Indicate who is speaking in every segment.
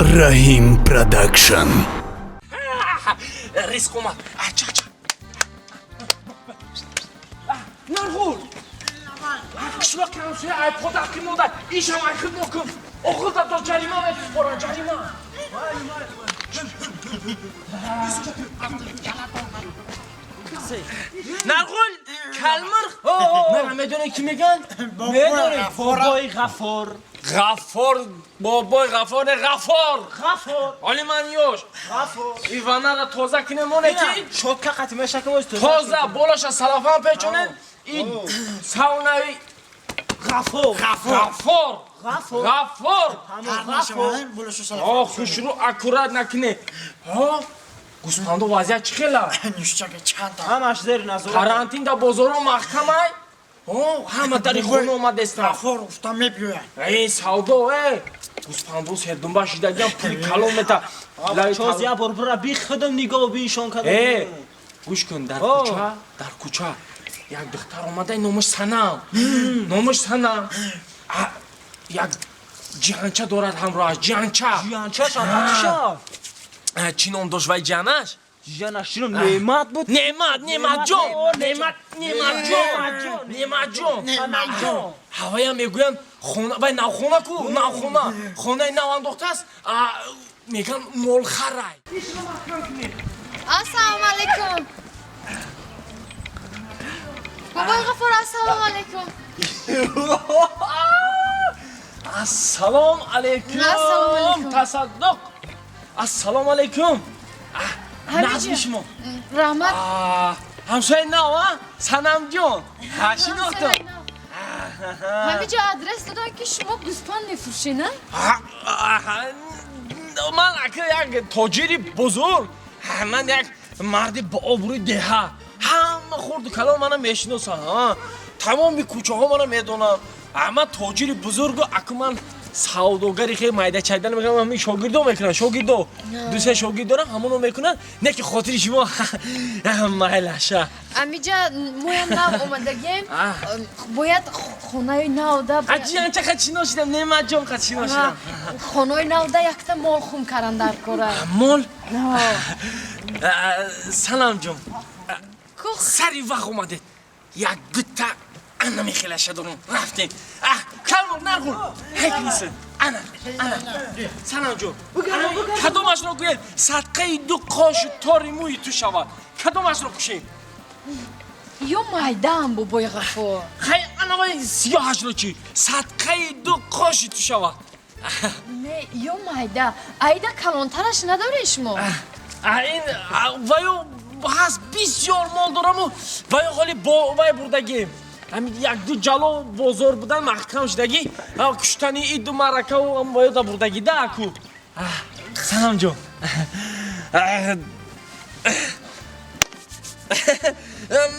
Speaker 1: Раҳим Продакшн.
Speaker 2: Ризқ омад. Ча нарғул, қишлоқи ҳамсоя ай подаки монда, ишам ай хидмо кун, охирда до ҷарима месупорам, ҷарима. Нарғул, калмирғ, мара медонӣ, ки меган?
Speaker 3: Медонӣ, бобои Ғафор.
Speaker 2: Ғаффор, бобои Ғаффор, не, Ғаффор.
Speaker 3: Ғаффор.
Speaker 2: Оли ман ёш.
Speaker 3: Ғаффор.
Speaker 2: Иванара тоза кинем, моне ки
Speaker 3: шотка қати мешакам.
Speaker 2: Тоза болаша салафан печонем, и саунаи
Speaker 3: Ғаффор.
Speaker 2: Ғаффор.
Speaker 3: Ғаффор.
Speaker 2: Ғаффор.
Speaker 3: Ғаффор.
Speaker 2: О, хушрӯ, аккурат накуне. Ҳо, гӯспандо, вазъият чӣ хела?
Speaker 3: Ҳамаш зери назорат.
Speaker 2: Карантин да бозоро маҳкамай. О, ҳама дари хона омадестан.
Speaker 4: Ғаффор уфта мебиёяд.
Speaker 2: Э, савдо, э, гӯспандо сердумба шидагиам, пули калон мета.
Speaker 3: Чоз я бор бура би худам нигоҳ бишон кардам.
Speaker 2: Э, гӯш кун, дар кӯча, дар кӯча як духтар омада, номаш Санам, номаш Санам. Як ҷиҳанча дорад ҳамроҳаш, ҷиҳанча.
Speaker 3: Ҷиҳанчашам чиша?
Speaker 2: Чӣ ном дошт вай ҷиҳанаш?
Speaker 3: Ҷиҳанаш чӣ ном, Неъмат буд.
Speaker 2: Неъмат, Неъматҷон, Неъмат, Неъматҷон, Неъматҷон. Ҳаваям мегӯянд, хона вай навхона ку, навхона, хонаи нав андохтааст, мегӯянд, молхарай.
Speaker 5: Ассалому алайкум, бобои Ғаффор, ассалому алайкум.
Speaker 2: Ассалому алайкум, Тасаддуқ, ассалому алайкум. Назми шумо?
Speaker 5: Раҳмат.
Speaker 2: Ҳамсояи нав, а, Санамҷон, шинохтам.
Speaker 5: Ҳамиҷо адрес додам, ки шумо гӯспанд мефурӯшед, на?
Speaker 2: Ман ака як тоҷири бузург, ман як марди бообрӯи деҳа, ҳама хурду калон мана мешиносанд, тамоми кӯчаҳо мана медонанд. Ман тоҷири бузургу, аку ман савдогари хеле майдачайда мекунам, ҳамин шогирдо мекунанд, шогирдо, дусе шогирд дорам, ҳамоно мекунанд, не ки хотири шумо, майлаша.
Speaker 5: Амиҷа моям нав омадагем, бояд хонаи навда.
Speaker 2: Аҷиянча қад шиношидам, Неъматҷон, қад шиношидам.
Speaker 5: Хонаи навда якта мол хум кардан дар кора.
Speaker 2: Мол? Саламҷон, сари вақт омадед, як дута ана мехелаша дорам, рафтем. Калмор, нарғул, ҳекниса, ана, ана, Саламҷон, кадомашро гӯед, садқаи ду қошу тори мӯи ту шавад, кадомашро кушем?
Speaker 5: Ё майдаам, бобои Ғаффор.
Speaker 2: Хай, анавай сиёҳашро чӣ, садқаи ду қоши ту шавад.
Speaker 5: Не, ё майда, айда калонтараш надоред шумо?
Speaker 2: Ин ваё ҳаст, бисёр мол дораму, ваё ҳоли бо вай бурдагем, ҳамин як-ду ҷало бозор будан маҳкам шудагӣ, куштани иду маъракаву ваёда бурдагӣ да аку. Саламҷон,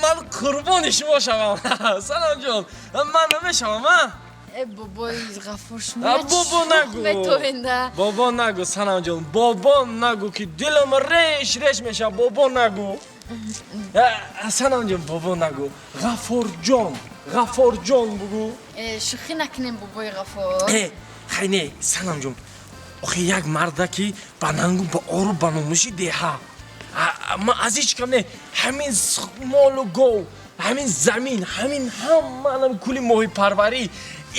Speaker 2: ман қурбони шумо шавам, Саламҷон, ман намешавам, а?
Speaker 5: Э, бобои Ғаффор, шумо
Speaker 2: бобо нагу, бобо нагу, Саламҷон, бобо нагу, ки дилам реш реш мешавад, бобо нагу, Саламҷон, бобо нагу, Ғаффорҷон, Ғаффорҷон бугу.
Speaker 5: Шӯхӣ накунем, бобои Ғаффор.
Speaker 2: Хай, не, Саламҷон, охи як марда ки ба нангу, ба ору, ба номуши деҳа, ман аз ҳеҷ кам не, ҳамин молу гов, ҳамин замин, ҳамин ҳама кули моҳипарварӣ,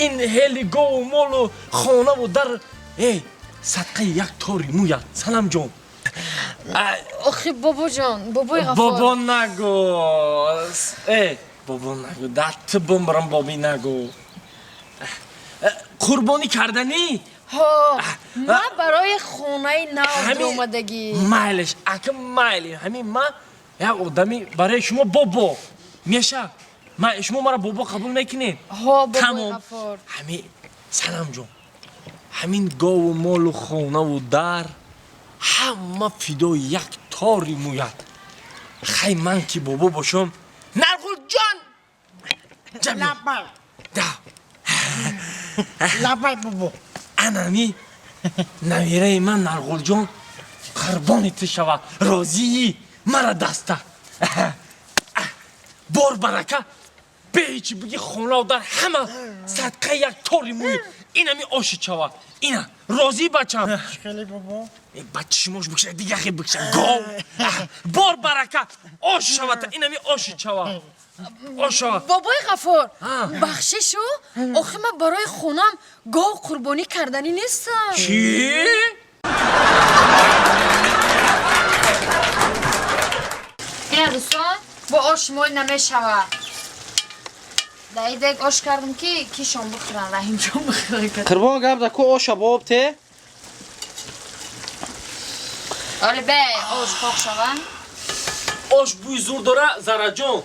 Speaker 2: ин ҳели гову молу хонаву дар, э, садқаи як тори мӯяд, Саламҷон.
Speaker 5: Охи, бобоҷон, бобои Ғаффор.
Speaker 2: Бобо нагу, э, бобо нагу, дар ту бумрам, боби нагу, қурбонӣ карданӣ.
Speaker 5: Ҳо, ман барои хонаи нав омадагӣ.
Speaker 2: Майлеш, ака, майли, ҳамин ман як одами барои шумо бобо меша, шумо мара бобо қабул мекунед?
Speaker 5: Ҳо, бобои Ғаффор.
Speaker 2: Ҳамин, Саламҷон, ҳамин гову молу хонаву дар ҳама фидои як тори мӯяд. Хай, ман ки бобо бошам, Нарғулҷон.
Speaker 4: Лаббай.
Speaker 2: Да.
Speaker 4: Лаббай, бобо.
Speaker 2: Анами навираи ман Нарғулҷон қурбони ту шавад, розии мара даста бор барака, беҳичи буги, хонаву дар ҳама садқаи як тори мӯи. Инами оши чава. Ина, розӣ бачам?
Speaker 4: Хеле бобо.
Speaker 2: Ба чишмош бикша, дига хе бикша. Гов. Бор барака. Ош шавата. Инами оши чава. Ош шава.
Speaker 5: Бобои Ғафур, бахшишу, охи ман барои хонам гов қурбонӣ карданӣ нестам.
Speaker 2: Чӣ?
Speaker 5: Ина дӯстон, бо ош мол намешавад. Дар идег ош кардам ки кишон бихӯранд, Раҳимҷон бихӯрад.
Speaker 3: Қурбон гап да ку оша боб те.
Speaker 5: Оле бе ош пок шава.
Speaker 2: Ош бӯи зур дора, Зараҷон.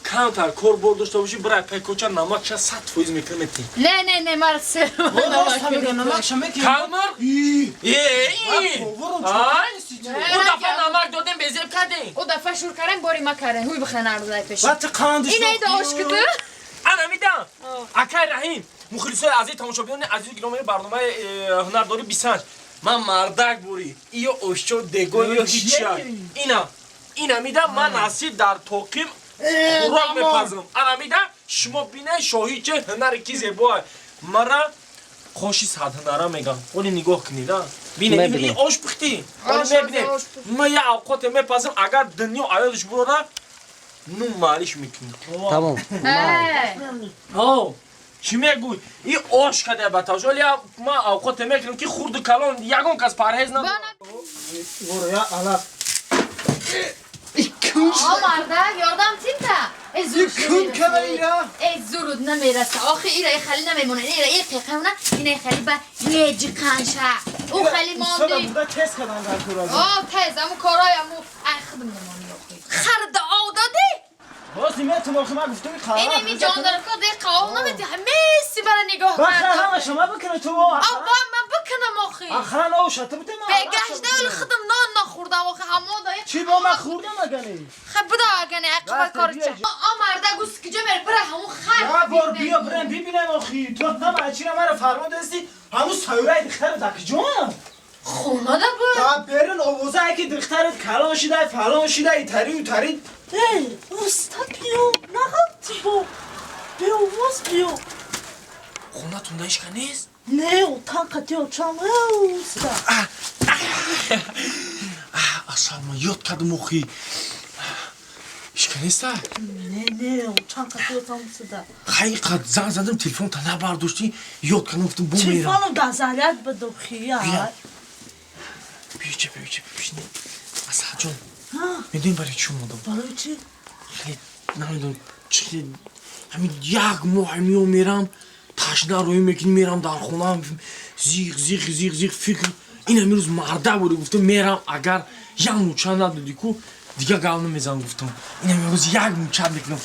Speaker 2: Камтар кор бор дошта бошӣ, бирай пайкоча намакша 100% мекунем ти.
Speaker 5: Не, не, не, мара сер.
Speaker 2: Калмар? Э, ай, ӯ дафъа намак додем, безеб кардем.
Speaker 5: О дафъа шур кардем, бори ма кардем. Ҳуй бихӯран арзай пеш.
Speaker 3: Бат қандиш.
Speaker 5: Ина ида ош киду?
Speaker 2: Ана мидам. Акай Раҳим, мухлисои азиз, тамошобинони азизу гиромии барномаи ҳунардорӣ бисанҷ. Ман мардак бурӣ. Иё ошчо дего ё ҳича. Ина, ина мидам, ман насиб дар тоқим хӯрок мепазам. Ана мидам, шумо бинед шоҳӣ че ҳунаре ки зебоа. Мара қоши садҳунара мегам. Оли нигоҳ кунед, а. Бинед,
Speaker 3: Мебинем.
Speaker 2: ин ош пухтӣ. Оли
Speaker 5: Ош,
Speaker 2: мебинед.
Speaker 5: ош пухтӣ.
Speaker 2: Ман як авқоте мепазам, агар дунё аёдаш бурора, ну малиш мекунӣ.
Speaker 3: Тамом.
Speaker 5: Э,
Speaker 2: О, чӣ мегӯй? И ош каде ба тавш. Оли ман авқоте мекунам ки хурду калон ягон кас парҳез надорад.
Speaker 5: бана
Speaker 3: Бора ала.
Speaker 5: О мардак, ёрдам тинта. Э зур.
Speaker 3: Кун кабаира.
Speaker 5: Э зуруд намераса. Охи ира э хали намемона. Ира э қиқамна, ина э хали ба еҷи қанша. Ӯ хали монди.
Speaker 3: Буда тез кадан дар кура.
Speaker 5: О тез, аму корой аму ай худам намони охи. Харда ов додӣ?
Speaker 3: Боз ниметум охи ман гуфтум
Speaker 5: Ин ами ҷондарако де қавом намеди. Ҳамеси бара нигоҳ
Speaker 3: Баха
Speaker 5: кардам.
Speaker 3: ҳама шума бикунӣ ту.
Speaker 5: Аба ман бикунам охи.
Speaker 3: Ахран оша ту бите ман.
Speaker 5: Бегашта оли худам нон нахӯрдам охи ҳамо да.
Speaker 3: Чӣ бо ман хӯрдам агани?
Speaker 5: Хай буда агани ақиба
Speaker 3: Рафта,
Speaker 5: корча.
Speaker 3: бия.
Speaker 5: О марда гус киҷо мер бира ҳамун хар.
Speaker 3: Я бор биё бирем бибинем охи. Ту ҳама чира мара фармон дасти ҳамун сайёраи духтарат ак ҷон.
Speaker 5: Хонада буд.
Speaker 3: Та берин овоза ки духтарат калон шидай фалон шидай тари у тари.
Speaker 6: Эй, уста биё, нағалти бо. Беовоз биё.
Speaker 2: Хонатон да ҳеч ка нест?
Speaker 6: Не, отан қати очам, э, уста.
Speaker 2: Асал ман ёд кардам охи. Ҳеч ка неста?
Speaker 6: Не, не, очам қати отам уста.
Speaker 2: Ҳақиқат занг задам, телефонта набардоштӣ, ёд кардам, гуфтам бо мерам.
Speaker 6: Телефоном дар заряд буд охи, я.
Speaker 2: Бия. Биё, биё, биё, бишин. Асалҷон, медонӣ барои чӣ омадам?
Speaker 6: Барои чӣ?
Speaker 2: Хеле намедонам чӣ, ҳамин як моҳ меом мерам, ташна рӯӣ мекунӣ, мерам дар хонаам, зиқ зиқ зиқ зиқ фикр. Ин ҳамин рӯз марда бури, гуфтам мерам, агар як мӯча надодӣ ку, дигар гап намезанам, гуфтам. Ин ҳамин рӯз як мӯча мекунам.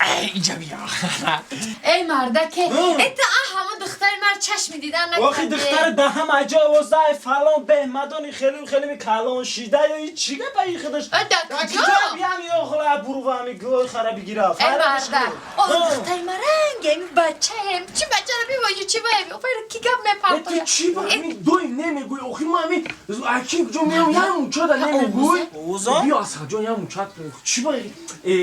Speaker 2: Ай, иҷа бия.
Speaker 5: Эй мардаке, э та а ҳама духтари мар чашми дидан
Speaker 3: Охи
Speaker 5: накарде.
Speaker 3: духтар да ҳама ҷо овоза фалон беҳмадони хеле хеле калон шида ё и чӣ гапа и худаш.
Speaker 5: Э, да
Speaker 3: Ки
Speaker 5: куҷо?
Speaker 3: ҷо биям ё хула бурва ами гӯй хара бигира.
Speaker 5: Эй мардак, о духтари ма ранг, ами бачаем. Чӣ бачаро бивоҷи, чӣ баем? О ки гап
Speaker 2: Э, ту
Speaker 5: мепартоя.
Speaker 2: чӣ ба ҳамин доим немегӯй? Охи ман ҳамин аки куҷо меом, як мӯча да немегӯй.
Speaker 3: Овоза?
Speaker 2: Биё, Асалҷон, як мӯча кун. Чӣ ба э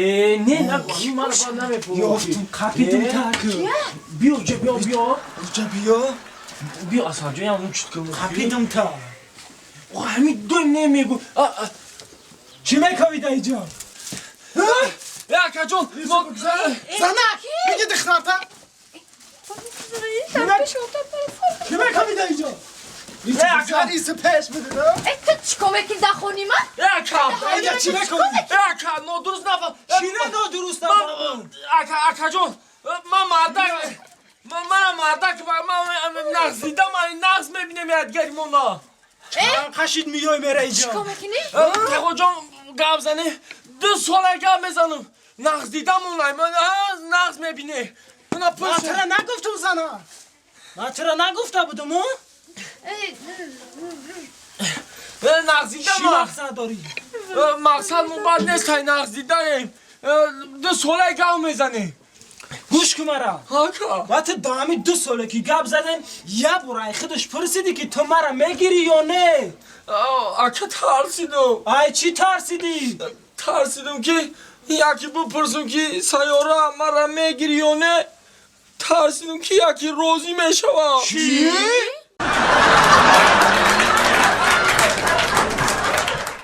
Speaker 2: не нагӯ, ҳамин мара баъд намепурсӣ.
Speaker 3: Ёфтум қапидум так.
Speaker 2: Биё, ҷа биё, биё.
Speaker 3: Ҷа биё.
Speaker 2: Биё, Асалҷон, як мӯча кун.
Speaker 3: Қапидум та.
Speaker 2: Охи ҳамин доим немегӯй. А, а,
Speaker 3: Чӣ мекавида иҷо?
Speaker 2: Э, акаҷон,
Speaker 4: Зана, биги духтарта.
Speaker 3: Чӣ мекавида иҷо?
Speaker 2: Э, ака,
Speaker 4: Иси пеш биди, да?
Speaker 5: Э ту чӣ кор мекунӣ дар хони ман?
Speaker 2: э, ака,
Speaker 4: Иҷа чӣ мекавиди?
Speaker 2: э, ака, нодуруст нафаҳм.
Speaker 3: Чӣ не нодуруст
Speaker 2: Ман,
Speaker 3: нафаҳмам?
Speaker 2: ака, акаҷон, ман мардак, ман манам мардак, ман нағз дидам, ман нағз мебинем ядгари мона.
Speaker 3: Қашид миёй мера
Speaker 5: Чӣ
Speaker 3: иҷо.
Speaker 5: кор мекунӣ?
Speaker 2: Тағоҷон, гап зане, 2 сола гап мезанам. Нағз дидам онай, ман нағз мебине. Мана
Speaker 3: Ман
Speaker 2: пурс.
Speaker 3: тура нагуфтум зана. Ман тура нагуфта будум, о?
Speaker 5: Э,
Speaker 2: Нағз
Speaker 3: Чӣ
Speaker 2: дидам.
Speaker 3: мақсад дорӣ?
Speaker 2: Мақсад мо бад нест, ай нағз дидаем. 2 сола гап мезанем.
Speaker 3: Гӯш кун мара.
Speaker 2: Ака.
Speaker 3: Ва ту даами 2 соле ки гап задем, як бор ай худаш пурсидӣ ки ту мара мегирӣ ё не?
Speaker 2: Ака, тарсидам.
Speaker 3: Ай чӣ тарсидӣ?
Speaker 2: Тарсидам ки яке бипурсам ки сайёра мара мегири ё не. Тарсидам, ки яке розӣ мешавам.
Speaker 4: Чӣ?